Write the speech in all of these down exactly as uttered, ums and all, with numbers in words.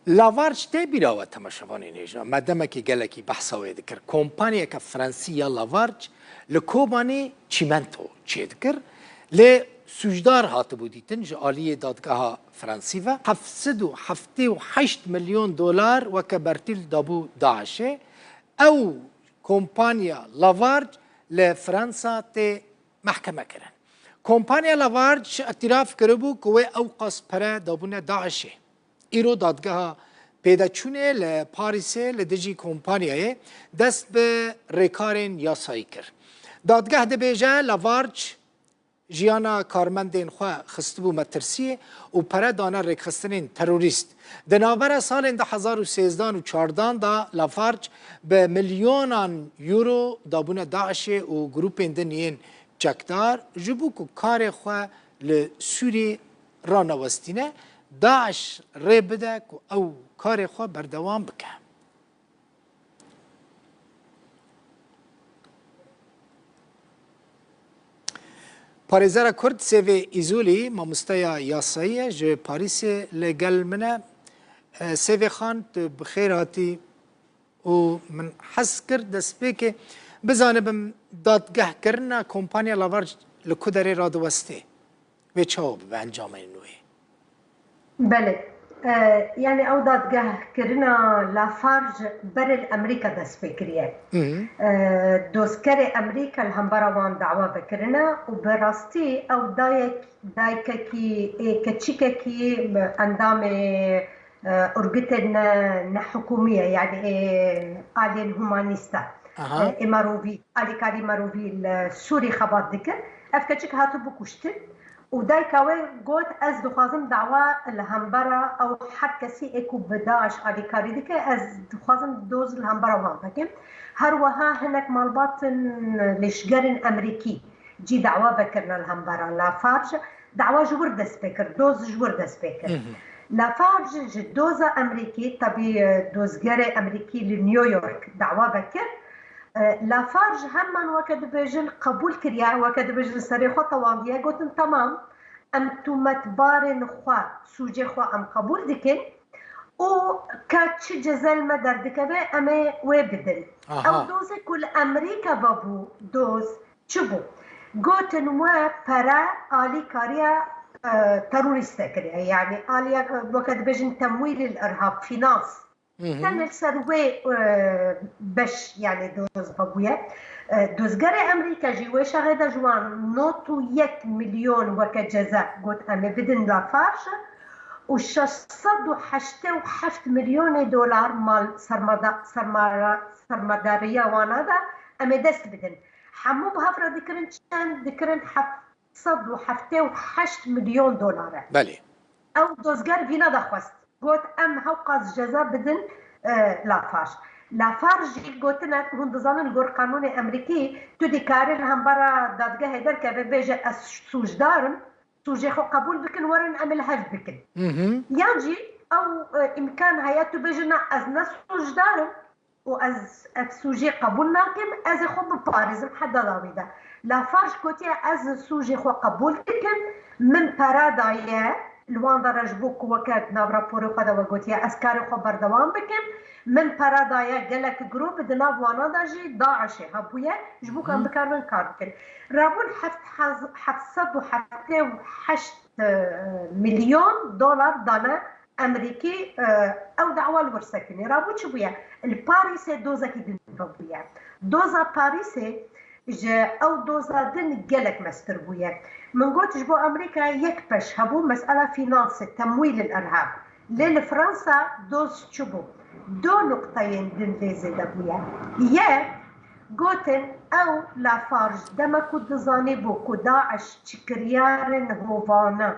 Lavarge tê bîra we temaşevanên hêja, me demekî gelekî behsa wê dikir. Kompanyeke Fransî ya Lavarge li Kobanê çîmento çêdikir. Lê sûcdar hatibû dîtin ji aliyê dadgeha Fransî ve. Heft sed û heftê û heşt milyon dolar weke bertîl dabû DAIŞ'ê. Ew kompanya Lavarge li Fransa tê mehkeme kirin. Kompanya Lavarge îtiraf kiribû ku wê ew qas pere dabûne DAIŞ'ê. Îro dadgeha pêdeçûnê li Parîsê li dijî kompanyayê dest bi rêkarên yasayî kir. Dadgeh dibêje Lavarge jiyana karmendên xwe xistibû metirsiyê û pere dane rêkxistinên terorîst. Di navbera salên du hezar û sêzdeh û çardan de Lafarge bi milyonan euro dabûne DAIŞ'ê û grûpên din yên çekdar, ji bo ku karê xwe li Sûriyê ranewestîne, DAIŞ rê bide ku ew karê xwe berdewam bike. Parêzera Kurd Sêvê Îzolî, mamosteya yasayî ye, ji Parîsê li gel min e. E, Sêvê Xan, tu bi xêr hatî û min hez kir destpêkê bizanibim dadgehkirina kompanya Lavarge li ku derê radiwestê. Wê çawa bibe encamên wê? Belê. E, yani ew dadgehkirina Lafarge berê li Emerîka dest pê kiriye. Hı hı. E, dozgerê Emerîka li hembera wan dawa vekirine û bi rastî ew dayek, dayikekî, ê, keçikekî endamê, e, urgitên ne, nehikûmî ye, yani ê aliyên humanîst e. Aha. E, ê merovî, alîkarî merovî li Sûrî xebat dikin. Ev keçik hatibû kuştin. Û dayika wê got, ez dixwazim dawa li hembera ew her kesî ê ku bi DAIŞ alîkarî dike, ez dixwazim doz li hembera wan vekim. Her wiha hinek malbatin lêşgerên Emerîkî jî dawa vekirine li hembera Lafarge. Dawa ji wir dest pê kir, doz ji wir dest pê kir. Hı hı. Lafarge ji doza Emerîkî, tabî, e, dozgerê Emerîkî li New York dawa vekir. E, Lafarge heman weke dibêjin qebûl kiriye, weke dibêjin serê xwe tewandiye, gotin, temam, em tûmetbarên xwe, sûcê xwe em qebûl dikin û ka çi ceza li me derdikeve, em ê wê bidin. Aha. Ew dozê ku li Emerîka vebû, doz çi bû? Gotin we pere alîkariya, e, terorîste kiriye. Yani aliya, e, weke dibêjin temwîlil irhab, finans. Hı hı. Tenê li ser wê, e, beş, yani doz vebûye. E, dozgerê Emerîka jî wê şexê de ji wan nod û yek milyon weke ceza got, em ê bidin Lafarge û şeş sed û heştê û heft milyonê dolar mal sermada-, sermara-, sermadariya wana de em ê dest bidin. Hemû bi hev re dikirin çend? Dikirin heft sed û heftê û heşt milyon dolar e. Belê. Ew dozger vîna de xwest. Got, em hewqas ceza bidin, e, Lafarge. Lafarge jî gotine, hûn dizanin, gor qanûnê Emerîkî, tu dikarî li hembera dadgehê derkeve, bêje, ez sûcdar im, sûcê xwe qebûl bikin, werin em ê li hev bikin. Hı hı. Yan jî ew, e, îmkan heye, tu bêjî, na, ez ne sûcdar im, û ez ev sûcê qebûl nakim, ez ê xwe biparêzim heta dawî de. Lafarge gotiye, ez sûcê xwe qebûl dikim, min pere daye, li wan de re ji bo ku weke di nav raporê xwe de we gotiye, ez karê xwe berdewam bikim, min pere daye gelek grûp, di nav wana de jî DAIŞ'ê hebûye, ji bo ku em, hı hı, bikaribin kar bikin. Rabûn heft hez-, heft sed û heftê û heşt milyon dolar dane Emerîkî, e, ew dawa li wir sekinî. Rabû çi bûye? Li Parîsê dozekî din vebûye. Doza Parîsê ji ew doza din gelek mestir bûye. Min got, ji bo Amerîkaya yek peş hebû, mesela fînansê, temwîl el irhab. Lê li Fransa doz çi bû? Du nuqteyên din lê zêde bûye. Yek, gotin, ew Lafarge dema ku dizanîbû ku DAIŞ çi kiryarên hovane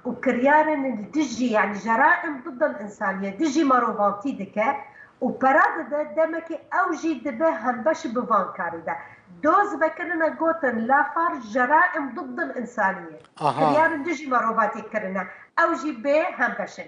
û kiryarên li dijî, yani jeraim ضد الإنسانية, dijî merovantî dike û pere dide, demekî ew jî dibe hembeş bi van karî de. Doz vekirine gotin Lafarge jeraim ضد الإنسانية. Aha. Kiryarên dijî merovantî kirine. Ew jî bê hembeş in.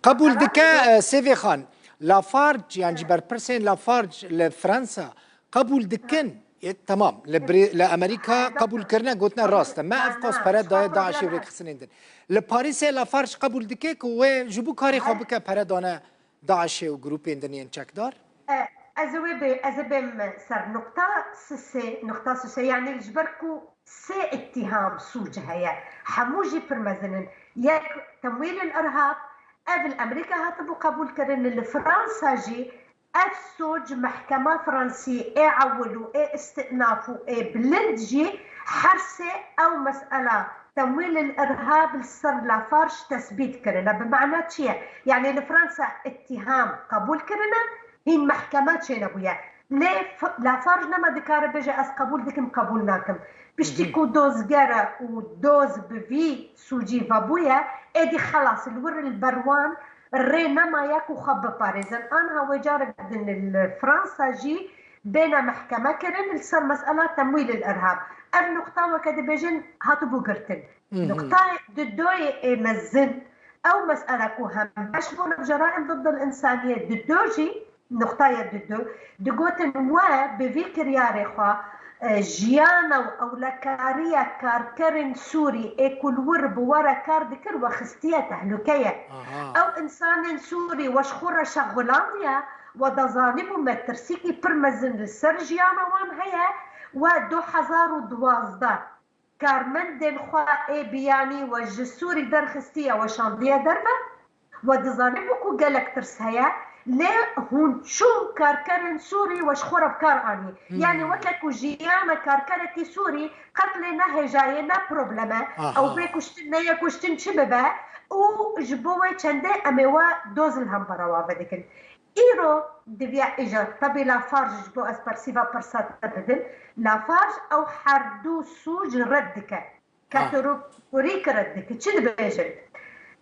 Qebûl dike, e, Sêvê Xan, Lafarge, yan jî berpirsên Lafarge li Fransa qebûl dikin. E, temam, li Brê-, li Amerîka qebûl kirine, gotine rast e. Me ev qas pere daye DAIŞ'ê û rêkxistinên din. Li Parîsê Lafarge qebûl dike ku wê ji bo karê xwe bike pere dane DAIŞê û grûpên din yên çekdar? E, ez ê wê bê, ez ê bêm ser nuqta sisê, nuqta sisê, yanî ji ber ku sê îttiham, sûc heye. Hemû jî pir mezin in. Yek, temwîl el-irhab, ev li Amerîka hatibû qebûl kirin, li Fransa jî ev sûc mehkema Fransî ê ewil û ê îstinaf û ê bilind jî her sê ew mesela temwîl el-irhab li ser Lafarge tesbît kirine. Bi mana çi ye? Yanî li Fransa îttiham qebûl kirine, hîn mehkeme çênebûye. Lê f-, Lafarge nema dikare bêje ez qebûl dikim, qebûl nakim. Piştî ku dozgere û doz bi vî sûcî vebûye, êdî xelas li wir li ber wan rê nemaye ku xwe biparêzin. Anha wê carek din li Fransa jî bêne mehkeme kirin li ser mesela temwîl el-irhab. Ev nuqta weke dibêjin hatibû girtin. Nuqtayê didoyê ê mezin, ew mesele ku hem beş bona ceraim ضد الإنسانية dido jî, nuqtaya dido, digotin we bi vî kiryarê xwe, e, jiyana û ewlekariya karkerên Sûrî ê ku li wir bi we re kar dikir we xistiye tehlûkeye. Ew însanên Sûrî we ji xwe re şexulandiye, we dezanîbû metirsîkî pir mezin li ser jiyana wan heye, we du hezar û duwazdeh karmendên xwe ê biyanî we ji Sûrî derxistiye, we şandiye derve. We dizanîbû ku gelek tirs heye, lê hûn çûn karkerên Sûrî we ji xwe re bi kar anî. Yanî weke ku jiyana karkerekî Sûrî qet lê ne hêjayê, ne probleme. Ew bê kuştin, ne yê kuştin çi bibe û ji bo wê çendê em ê we doz li hembera we vedikin. Îro diviya îja, tebî Lafarge ji bo ez persîva pirsa te bidim, Lafarge ew her du sûc red dike. Kategorîk red dike. Çi dibêjin?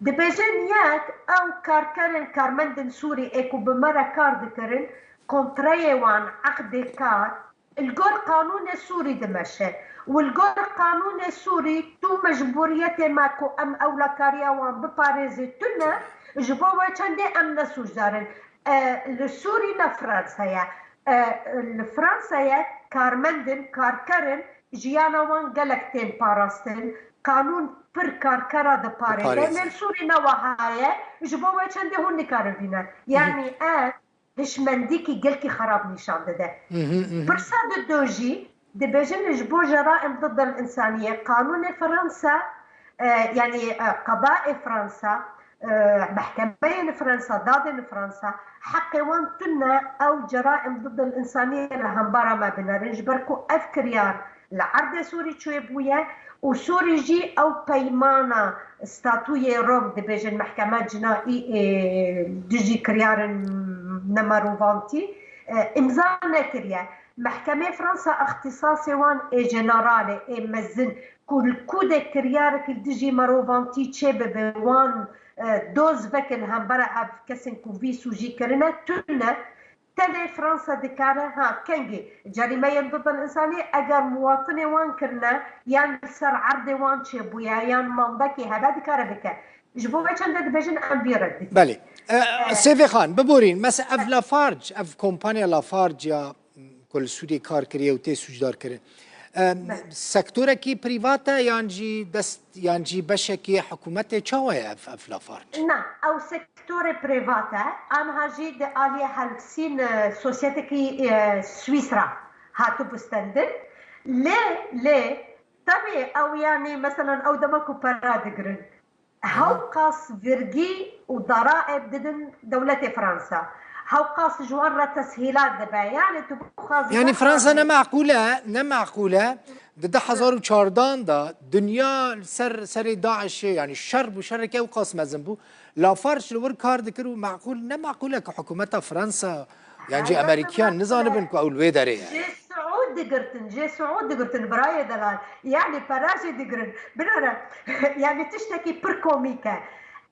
Dibêjin yek, ew karkerên karmendên Sûrî ê ku bi me re kar dikirin, kontreyê wan, eqdê kar, li gor qanûnê Sûrî dimeşe. Û li gor qanûnê Sûrî tu mecbûriyetê me ku em ewlekariya wan biparêzî tune, ji bo wê çendê em ne sûcdar in. E, li Sûrî ne Fransa ye. E, li Fransa ye karmendin, karkerin, jiyana wan gelek tên parastin. Qanûn pir karkera diparêze. Diparêze. Lê li Sûrî ne wiha ye. Ji bo wê çendê hûn nikarin vîne. Yanî ev hişmendîkî gelkî xerab nîşan dide. Pirsa dido jî dibêjin ji bo ceraim ضد الإنسانية qanûnê Fransa, e, yanî, e, qedaê Fransa, e, mehkemeyên Fransa, dadên Fransa, heqê wan tune ew ceraim ضد الإنسانية li hembara me binerin, ji ber ku ev kiryar li erdê Sûrî çêbûye û Sûrî jî ew peymana Statûyê Rom dibêjin mehkema cinayî, e, dijî kiryarên nemerovantî, e, îmza nekiriye. Mehkemê Fransa îxtîsasê wan ê jeneralê, ê mezin ku li ku de kiryarek li dijî merovantî çêbibe, wan, e, doz veke li hembera ev kesên ku vî sûcî kirine, tune. Tenê Fransa dikare, ha, kengî cerîmeyên ضد الإنسانية eger muwatinê wan kirine, yan li ser erdê wan çêbûye, yan mandekî hebe dikare bike. Ji bo vê çendê dibêjin em vî red dikin. Belê. E, Sêvê Xan, biborîn, mesela ev Lafarge, ev kompanya Lafarge ya ku li Sûriyê kar kiriye û tê sûcdar kirin. E, sektorekî prîvat e yan jî dest, yan jî beşekî hikûmetê, çawa ye ev, ev Lafarge? Na, ew sektorê prîvat e. Anha jî di aliyê Helpsîn, e, sosyetekî, e, Swîsra hatibû stendin. Lê, lê, tebî ew, yanî, meselan, ew dema ku pera digirin, hewqas vergî û daraib didin dewletê Fransa. Hewqas ji wan re teshîlat dibe. Yanî tu bixwazî Yanî Fransa ne meqûl e, ne meqûl e. Di du hezar û çardeh de dinya ser serê DAIŞê, yanî şer bû, şereke ew qas mezin bû. Lafarge li wir kar dikir û meqûl, ne meqûl e ku hikûmeta Fransa, yan jî Amerîkiyan nizanibin ku ew li wê derê ye. Jê Siûd digirtin, jê Siûd digirtin, birayê delal. Yanî pera jê digirin. Binêre, yanî tiştekî pir komîk e.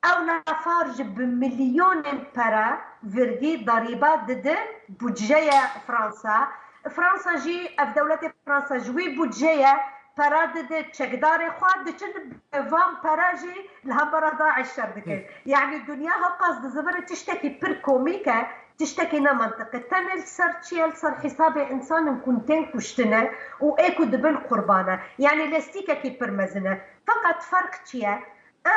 Ew Lafarge bi milyonên pere vergî, darîba dide budceya Fransa. Fransa jî, ev dewletê Fransa ji wî budceyê pere dide çekdarê xwe, diçin bi van pere jî li hembera DAIŞ şer dikin. Yanî dinya hewqas dizivire, tiştekî pir komîk e, tiştekî ne mentiqî. Tenê li ser çi ye? Li ser hesabê însanên ku tên kuştine û ê ku dibin qurban e. Yanî lestîkekî pir mezin e. Feqet ferq çi ye?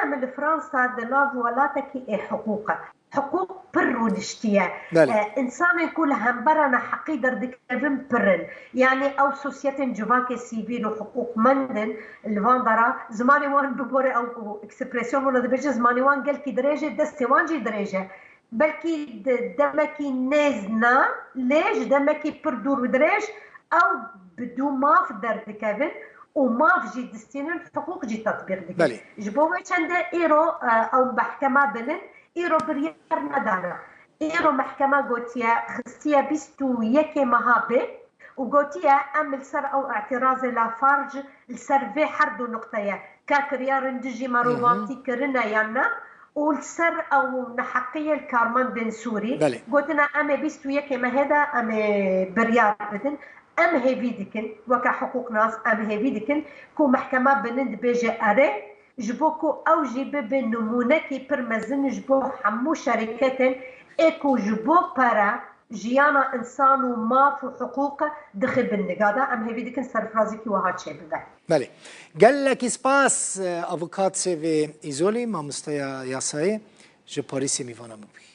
Em li Fransa di nav welatekî ê hiqûq e. Hiqûq pir rûniştiye. E, Însanên ku li hembera neheqî derdikevin pir in. Yanî ew sosyetên civakê sivîl û hiqûqmend in, li van dera zimanê wan bibore ew û ekspresyon wina dibêje, zimanê wan gelkî dirêj e, destê wan jî dirêj e. Belkî di demekî nêz na, lê ji demekî pir dûr û dirêj ew bi dû maf derdikevin û maf jî distînin, hiqûq jî tetbîq dikin. Ji bo wê çende îro, e, ew mehkema bilind îro biryar nedane. Îro mehkema gotiye, xistiye bîst û yekê meha bê û gotiye, em li ser ew îtîrazê Lafarge li ser vê her du nuqteye, ka kiryarên dijî merivantî kirine yan ne, û li ser ew neheqiyê li karmendên Sûrî gotine, em ê bîst û yekê mehê de em ê biryar bidin. Em hêvî dikin, weke hiqûqnas, em hêvî dikin ku mehkema bilind bêje erê, ji bo ku ew jî bibe nimûnekî pir mezin ji bo hemû şerîketên ê ku ji bo pere, jiyana însan û maf û hiqûq dixibin niga de. Em hêvî dikin serfirazîkî wiha çêbibe. Belê. Gelekî spas, e, avukatê vê Îzolî, mamosteya yasayê, ji Parîsê mîvana min bûyî.